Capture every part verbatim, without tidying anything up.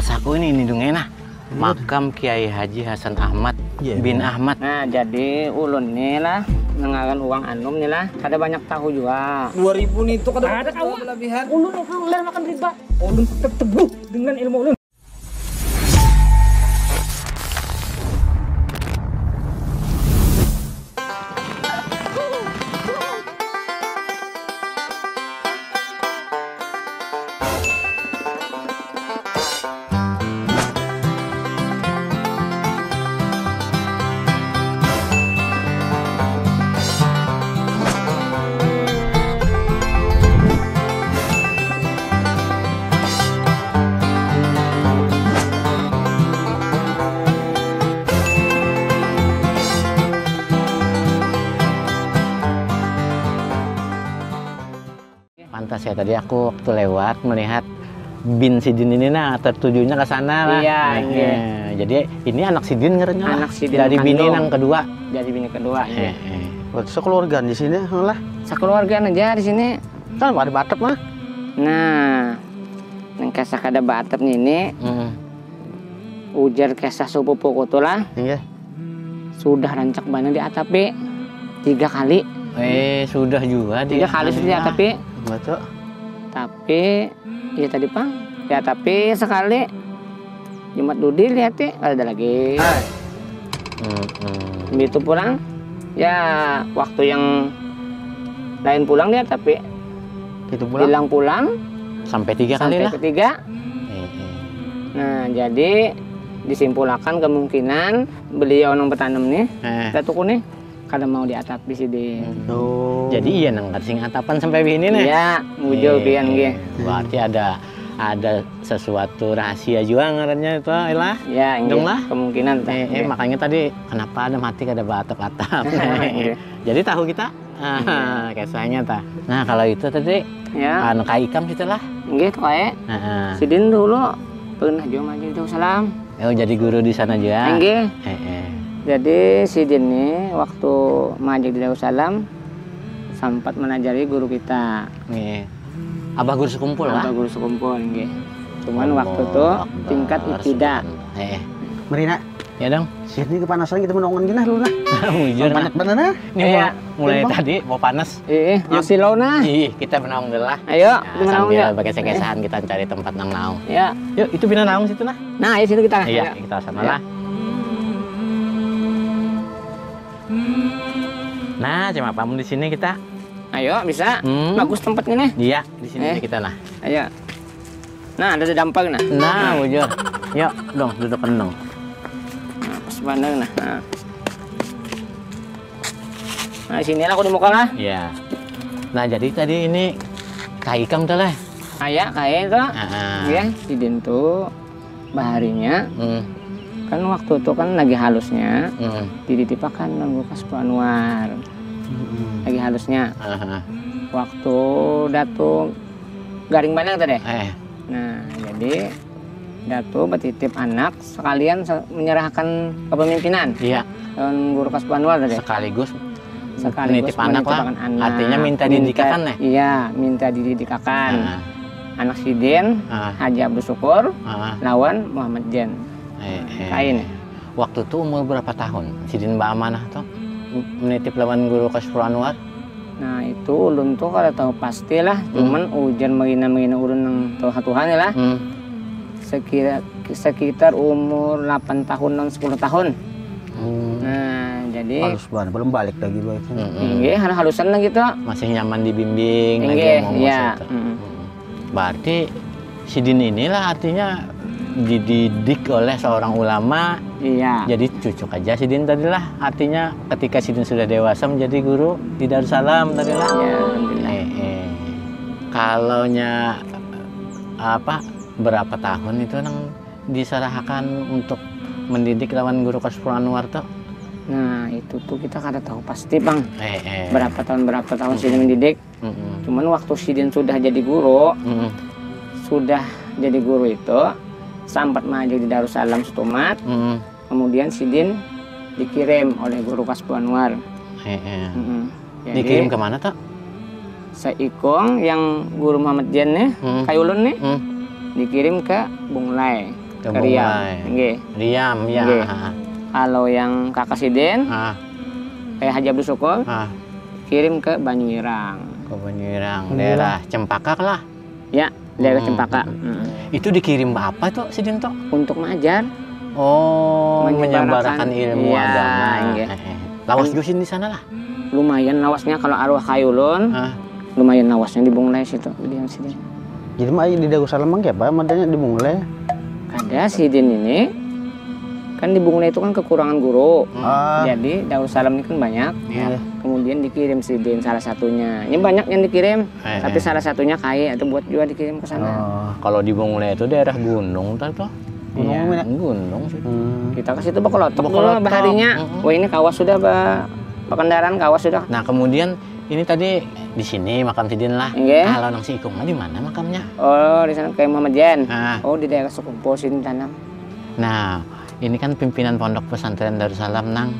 Saku ini, ini dungnya nah. Makam Kiai Haji Hasan Ahmad bin Ahmad. Nah, jadi ulun ni lah, nang ngaran uang anum ni lah, kada banyak tahu jua. Dua ribu ni tu kada ada kawa. Berlebihan. Ulun, ulun lah makan riba. Ulun tetap teguh dengan ilmu ulun. Pantas ya, tadi aku waktu lewat melihat bin sidin ini nah, tertujunya ke sana lah. Iya, iya. Jadi ini anak sidin ngarannya lah. Anak sidin dari bini nang kedua. Dari bini kedua, iya. Sekeluargaan di sini lah. Sekeluargaan aja di sini. Kan ada batep mah. Nah, nang kisah kada batep ini. Hmm. Ujar kisah sepupuku tu lah. Iya. Sudah rancak banar diatapi tiga kali. Eh, sudah juga tiga kali sudah diatapi. Betul. Tapi ya tadi pang, diatapi sekali. Jumat Dudi lihati, ada lagi. Hmm, hmm. Begitu pulang, ya waktu yang lain pulang diatapi. Itu pulang. Bilang pulang sampai tiga kali lah. Sampai ketiga. Nah, jadi disimpulakan kemungkinan beliau nang betanam nih, eh, Datuku nih, kada mau diatapi sidin. Oh. Jadi iya nang kada sing atapan sampai bini nih. Iya, bujur pian gih. Berarti ada ada sesuatu rahasia juga ngarannya itu lah. Ya, dong lah. Kemungkinan. Eh, eh, makanya tadi kenapa ada mati kada beatap-atap. Jadi tahu kita. Ah, kisahnya ta. Nah, kalau itu tadi, ya, anu, Ka Ikam situ lah. Nggih, tuh kayak. Heeh. Sidin dulu pernah juga majelis Darussalam. Oh, jadi guru di sana juga. Nggih. Heeh. Jadi sidin nih waktu majelis Darussalam sempat menajari guru kita. Nggih. Abah guru sekumpul lah. Abah guru sekumpul, nggih. Cuman waktu itu tingkat ibtida'i. Heeh. Marina. Ya dong. Sini kepanasan kita menongon gini dulu nah. Bujur nah. Panas bener nah. Ini mulai tadi mau panas. Iya, masih lo nah. Ih, kita menongon dulu lah. Ayo, nah, kita menongon sambil yuk. Berkesah-kesahan kita cari tempat nang naung. Ya. Yuk, itu bina naung situ nah. Nah, ya situ kita. Iya, kita sana lah. Nah, cuma pamun di sini kita. Ayo, bisa. Hmm. Bagus tempatnya nih. Iya, di sini kita nah. Ayo. Nah, ada dampar nah. Nah, bujur. Yuk, dong, duduk dong. Nah, pas bener nah. Nah. Nah, sini lah aku di muka lah. Iya. Nah, jadi tadi ini Ka Ikam tuh lah. Kayak, kayak itu. Iya, sidin tuh baharinya. Hmm. Kan waktu itu kan lagi halusnya, hmm, dititipakan nang bekas Pak Anwar. Hmm. Lagi halusnya. Aha. Waktu Datu garing banar tadi. Eh. Nah, jadi Datu betitip anak sekalian se-, menyerahkan kepemimpinan. Iya. Lawan guru Kasbanwal tadi. Sekaligus menitip anak lah. Artinya minta didikan ya? Iya, minta dididikan. Nah. Anak sidin, Haji Abdul Syukur, lawan Muhammad Jen. Eh, eh. Kain. Waktu itu umur berapa tahun sidin baamanah tuh menitip lawan guru Kasbanwal? Nah, itu ulun tuh kada tahu pasti lah, hmm, cuman ujar mengina-mengina ulun nang tuha-tuha nih lah. Hmm. Sekira, sekitar umur delapan tahun dan sepuluh tahun. Hmm. Nah, jadi halus banget, belum balik lagi, Bang. Hmm. Inggih, hal-halusan lah gitu. Masih nyaman dibimbing, inggih, lagi mau iya. Hmm. Berarti sidin inilah artinya dididik oleh seorang ulama. Iya. Jadi cucuk aja sidin tadi lah. Artinya ketika sidin sudah dewasa menjadi guru di Darussalam tadi lah. Iya, alhamdulillah. Eh, eh. Kalaunya apa, berapa tahun itu nang diserahakan untuk mendidik lawan guru Kasbanwal tuh? Nah, itu tuh kita kada tahu pasti, Bang. Eh, eh. Berapa tahun, berapa tahun sidin mendidik. Mm-mm. Cuman waktu sidin sudah jadi guru, mm-mm, sudah jadi guru itu, sampat mengajar di Darussalam setumat, mm-mm, kemudian sidin dikirim oleh guru Kasbanwal. Heeh. Mm-mm. Jadi, dikirim ke mana, tak? Seikung yang guru Muhammad Jen nih, mm-mm, kayak ulun nih, mm, dikirim ke Bunglai. Ke Riam. Nggih. Riam, ya. Nggih. Ha. Kalau yang kakak sidin, ha, kayak Haji Abdul Syukur, ha, kirim ke Banyuirang. Ke Banyuirang, hmm, daerah Cempaka lah. Ya, daerah, hmm, Cempaka. Hmm. Itu dikirim apa tuh sidin tuh? Untuk mengajar. Oh, menyembarakan, menyembarakan ilmu, iya, agama. Nggih. Eh, eh. Lawas, kan, juga sidin di sana lah. Lumayan lawasnya kalau arwah kayulun. Hah? Lumayan lawasnya di Bunglai situ, di sini. Jadi mah di Darussalam mang apa madanya di Bunglai? Kada, sidin ini kan di Bunglai itu kan kekurangan guru. Hmm. Ah. Jadi Darussalam ini kan banyak. Iya. Kemudian dikirim sidin salah satunya. Ini banyak yang dikirim, eh, tapi, eh, salah satunya kai itu buat juga dikirim ke sana. Oh, kalau di Bunglai itu daerah gunung tuh, tuh. Gunung, iya, apa, ya? Gunung sih. Hmm. Kita ke situ bakalotok dulu, bakalotok, baharinya. Mm-mm. Wah, ini kawas sudah ba-, bakendaraan, kawas sudah. Nah, kemudian ini tadi di sini makam sidin lah. Nggih. Kalau nang si Ikung mah di mana makamnya? Oh, di sana kayak Muhammad Jen. Ah. Oh, di daerah Sukumpo sini tanam. Nah, ini kan pimpinan Pondok Pesantren Darussalam nang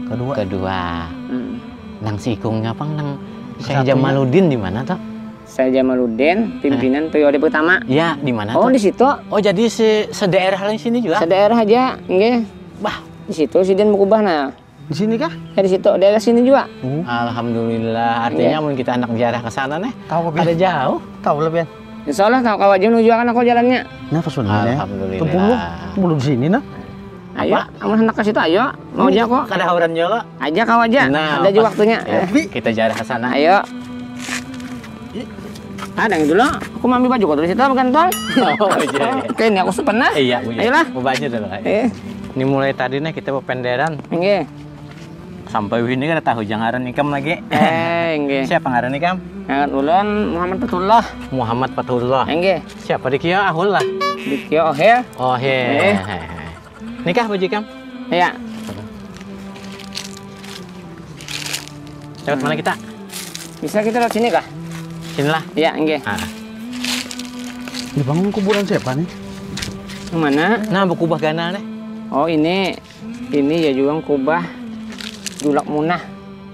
kedua. Kedua. Hmm. Nang si Ikungnya pang nang Syekh satunya. Jamaluddin di mana tuh? Syekh Jamaluddin, pimpinan periode pertama. Iya, di mana tuh? Oh, di situ. Oh, jadi se-, sedaerah di sini juga? Sedaerah aja, nggih. Bah. Di situ sidin berubah, nah. Di sini kah? Ya, di situ, daerah sini juga. Hmm. Alhamdulillah, artinya, iya, mun kita handak ziarah ke sana nih, tahu, Bin, kada jauh. Tahu lah, Bin. Insya Allah tahu, kawa aja menuju akan aku jalannya. Nah, pas bener ya. Alhamdulillah. Tepuluh, tepuluh di sini, nah. Ayo, apa? Amun hendak ke situ, ayo. Mau aja kok. Kada hauran jolo. Aja kau aja. Nah, ada juga pas waktunya. Iya, eh, kita ziarah ke sana. Ayo. Ada yang dulu. Aku mau ambil baju kau dari situ, apa gantol? Oh, iya, iya. Oke, ini aku sepen lah. Iya, iya. Ayolah. Mau baju dulu, ayo. Eh. Ini mulai tadi nih kita berpenderan. Nggih. Sampai wini kada tahu ja ngaran ikam lagi. Eh, nggih. Siapa ngaran ikam? Ngaran ulun Muhammad Fatullah. Muhammad Fatullah. Nggih. Siapa di kia Ahul lah? Di kia Ohel. Ohel. Eh. Nikah baju ikam? Iya. Lewat mana kita? Bisa kita lewat sini kah? Sinilah. Iya, nggih. Ah. Dibangun kuburan siapa nih? Yang mana? Nah, berkubah ganal nih. Oh, ini, ini ya juga kubah Julak Munah.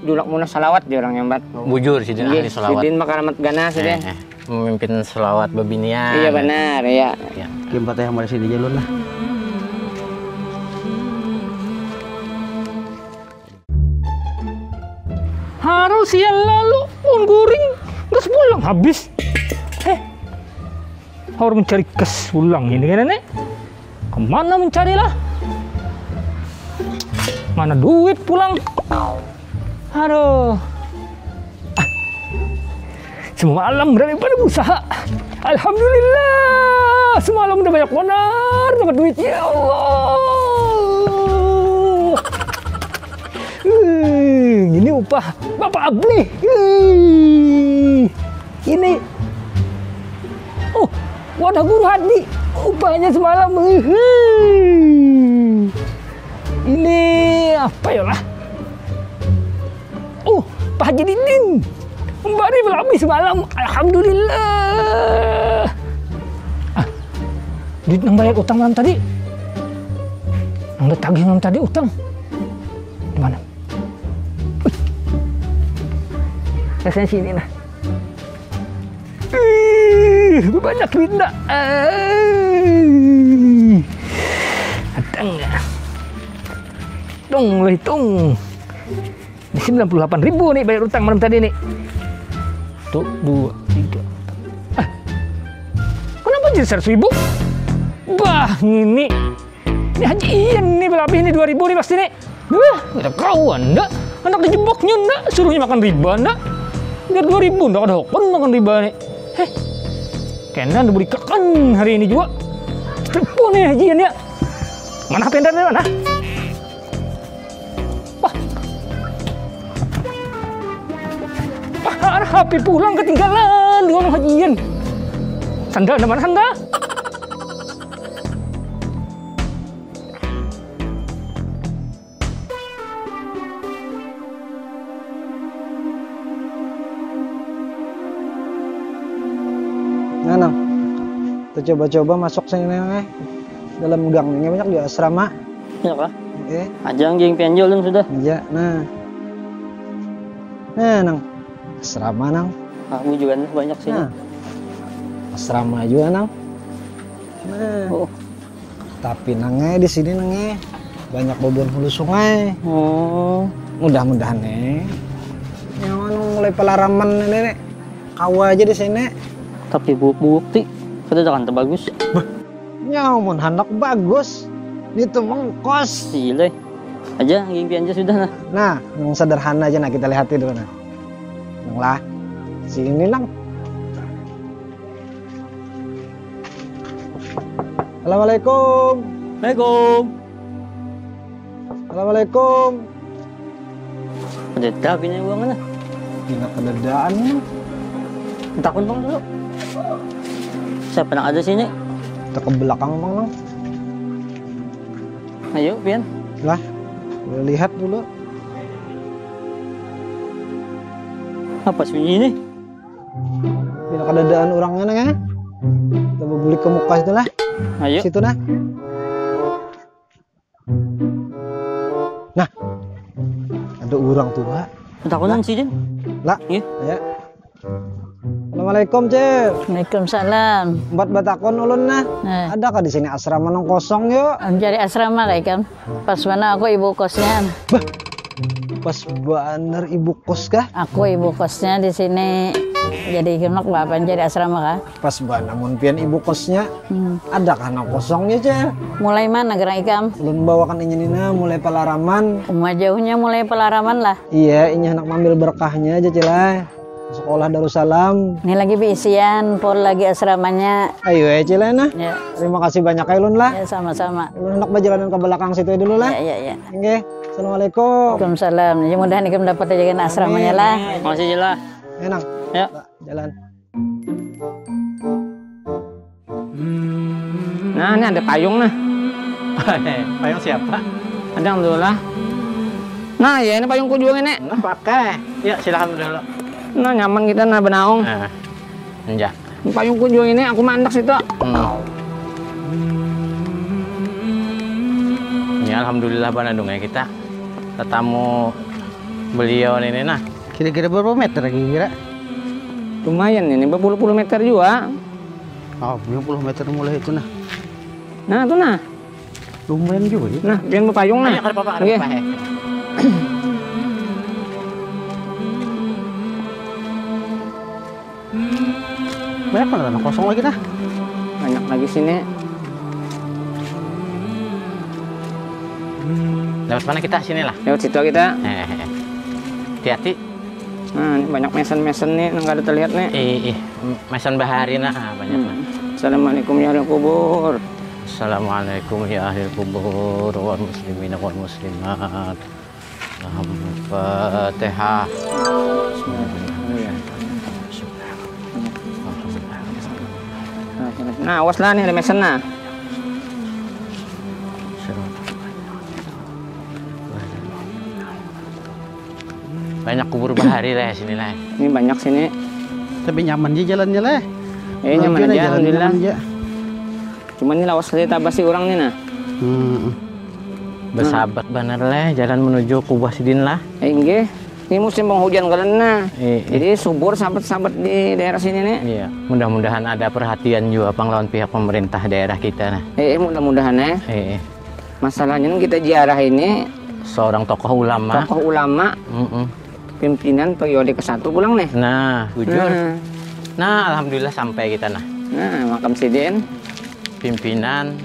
Julak Munah Salawat dia orang nyambat. Bujur, sidin ahli salawat. Sidin makaramat ganal, sidin. Eh, eh. Memimpin selawat bebinian. Iya, benar, iya. Ya. Kim patah yang pada sini jalur lah. Harus yang lalu pun guring, gas pulang habis. Eh, harus mencari gas pulang ini kan, Nek? Kemana mencarilah? Mana duit pulang? Aduh. Ah. Semalam berani pada usaha. Alhamdulillah, semalam udah banyak benar dapat duit. Ya Allah. Eh, ini upah Bapak Abli. Eh, ini. Oh, wadah Guru Hadi. Upahnya semalam. Eh, ini apa ya lah? Oh, Pak Haji Didin. Bari belabih semalam. Alhamdulillah. Ah, duit nang bayar utang malam tadi. Nang ditagih malam tadi utang. Di mana? Wih. Rasanya sini nah. Ih, banyak duit ndak? Eh. Ada nggak? Dong, mulai hitung. Ini sembilan puluh delapan ribu nih bayar utang malam tadi nih. Satu, dua, tiga. Ah. Kenapa jadi seratus ribu? Bah, ini. Ini Haji Ian nih, belabih nih dua ribu nih pasti nih. Wah, kada kawan dah. Anak dijebaknya ndak, suruhnya makan riba ndak. Biar dua ribu ndak ada hokon makan riba nih. Heh. Kena diberi kakan hari ini juga. Telepon nih Haji Ian ya. Mana H P dari mana? Wah. Wah, ada H P pulang ketinggalan di warung Haji Ian. Sandal, ada mana sandal? Nah, nang. Kita coba-coba masuk sini, nang, eh. Dalam gang ini banyak juga asrama. Ya kah? Eh. Ajang geng penjol dan sudah. Iya, nah. Nah, nang. Asrama, nang. Aku juga banyak sini. Nah. Asrama juga, nang. Nah. Oh. Tapi nang eh di sini nang eh banyak babun hulu sungai. Oh. Mudah-mudahan eh nyawa nang mulai palaraman ini nih. Kawa aja di sini. Tapi buuk-buuk ti kada ada kan bagus. Nyawa mun handak bagus. Ini tuh mengkos. Sile. Aja gimpi aja sudah lah. Nah, yang sederhana aja nah kita lihat dulu nah. Nang lah. Sini nang. Assalamualaikum. Assalamualaikum. Assalamualaikum. Ada dah bini uang lah. Bina kedadaan. Takun bang dulu. Siapa nak ada sini? Kita ke belakang bang nang. Ayo pian. Lah, lihat dulu. Apa sunyi ini? Bina kedadaan orangnya nang ya. Kita beli ke muka itu lah. Ayo. Situ nah. Nah, ada orang tua. Takunan sih Din. Lah, iya. Assalamualaikum Cil. Waalaikumsalam. Buat batakon ulun nah. Nah. Adakah di sini asrama nang kosong yuk? Mencari asrama kayak kan. Pas mana aku ibu kosnya. Bah, pas bener ibu kos kah? Aku ibu kosnya di sini. Jadi gimana bapak jadi asrama kah? Pas banget namun pian ibu kosnya. Hmm. Ada kana kosongnya cil? Mulai mana gerak ikam? Ulun bawakan inya nina mulai pelaraman. Uma jauhnya mulai pelaraman lah. Iya, inya hendak mambil berkahnya aja cil. Sekolah Darussalam. Ini lagi beisian, pol lagi asramanya. Ayo ya cil nah. Ya. Terima kasih banyak ya ulun lah. Ya sama-sama. Ulun hendak berjalanan ke belakang situ dulu lah. Ya ya ya. Oke. Assalamualaikum. Waalaikumsalam. Ya mudahan ikam dapat aja asramanya lah. Makasih cil lah. Enang. Ya. Jalan. Nah, ini ada payung nah. Payung siapa? Ada alhamdulillah. Nah, ya ini payungku juga ini. Nah, pakai. Ya, silakan dulu. Nah, nyaman kita nah benaung. Nah, enjak. Ini payungku juga ini aku mandak situ. Hmm. Ya alhamdulillah bana dong ya kita tetamu beliau ini nah. Kira-kira berapa meter lagi kira? Lumayan ini, berpuluh-puluh meter juga. Oh, lima puluh meter mulai itu nah. Nah, itu nah. Lumayan juga ya. Nah, pian bepayung nah. Ayo, kada apa-apa, kada apa-apa. Banyak mana tanah kosong lagi nah. Banyak lagi sini. Lewat mana kita sini lah? Lewat situ kita. Hehehe. Hati-hati. Nah, ini banyak mesen-mesen nih, nang kada terlihat nih. Ih, ih. Mesan bahari nah, ah, banyak hmm. Nah. Assalamualaikum ya ahli kubur. Assalamualaikum ya ahli kubur wal muslimin wal muslimat. Al-Fatihah. Nah, awas lah nih ada mesan nah. Banyak kubur bahari lah sini lah. Ini banyak sini. Tapi nyaman aja jalannya lah. Eh, nyaman aja, alhamdulillah. Cuman ini lawas kali tabasi orang nih nah. Hmm. Bersahabat bener lah jalan menuju kubah sidin lah. Eh, enggak. Ini musim penghujan kalian nah. Eh, eh. Jadi subur sahabat-sahabat di daerah sini nih. Iya, mudah-mudahan ada perhatian juga pang lawan pihak pemerintah daerah kita nah. Eh, eh, mudah-mudahan ya. Eh, eh. Masalahnya kita ziarah ini seorang tokoh ulama. Tokoh ulama. Mm-mm. Pimpinan periode ke satu pulang nih. Nah, bujur. Nah. Nah, alhamdulillah sampai kita nah. Nah, makam sidin. Pimpinan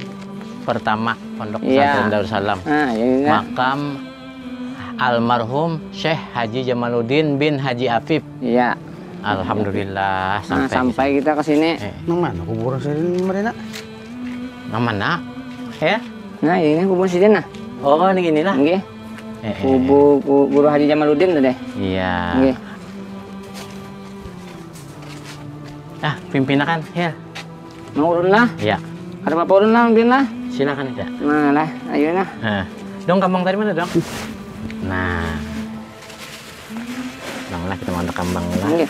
pertama Pondok Pesantren Darussalam. Nah, ini nah. Makam almarhum Syekh Haji Jamaluddin bin Haji Afif. Iya. Alhamdulillah sampai, nah, sampai kita ke sini. Eh. Nang mana kuburan sidin mereka? Nang mana? Ya? Nah, ini kuburan sidin nah. Oh, ini inilah. Nggih. Eh, eh, kubu, kubu Haji Jamaluddin tuh deh. Iya. Nggih. Ah, pimpinakan, ya. Mau ulun lah. Iya. Ada apa ulun lah, pimpin lah. Silakan, Ida. Nah, lah, ayo nah. Nah. Dong, kambang tadi mana, Dong? Nah. Bang lah, kita mau kambang lah. Nggih.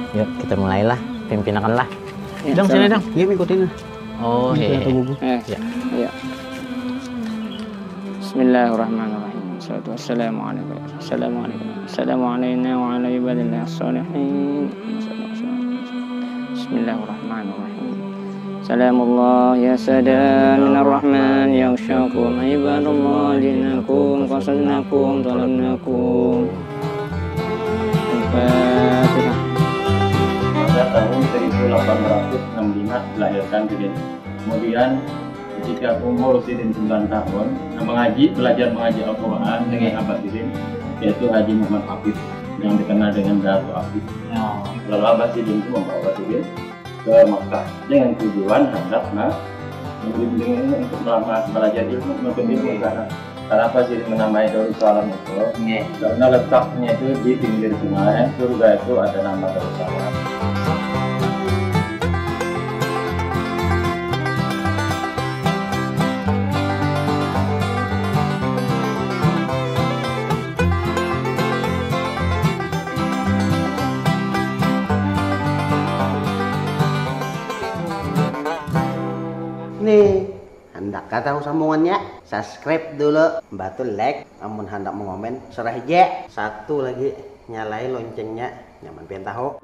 Yuk, kita mulailah, pimpinakan lah. Ya, dong, sini dong. Iya, ikutin lah. Oh, iya. Eh, ya. Bismillahirrahmanirrahim. Assalamualaikum. Assalamualaikum. Assalamualaikum. Assalamualaikum. Bismillahirrahmanirrahim. Salamullah ya sada minar rahman, yaksyakum ibadallah, jinakum, qasadnakum, talabnakum. Al-Fatihah. Pada tahun seribu delapan ratus enam puluh lima dilahirkan Sidin. Kemudian ketika umur Sidin sembilan tahun, nah, mengaji, belajar mengaji Al-Quran dengan abah Sidin, yaitu Haji Muhammad Hafiz yang dikenal dengan Datu Hafiz. Lalu abah Sidin itu membawa Sidin ke Makkah dengan tujuan hendak membimbing ini untuk melamar belajar ilmu, menuntut ilmu di sana. Kenapa Sidin menamai Darussalam itu? Karena letaknya itu di pinggir sungai, surga itu ada nama Darussalam. Nih, handak ka tahu sambungannya? Subscribe dulu, batu like, amun handak mengomen, serah ja. Satu lagi, nyalai loncengnya, nyaman pian tahu.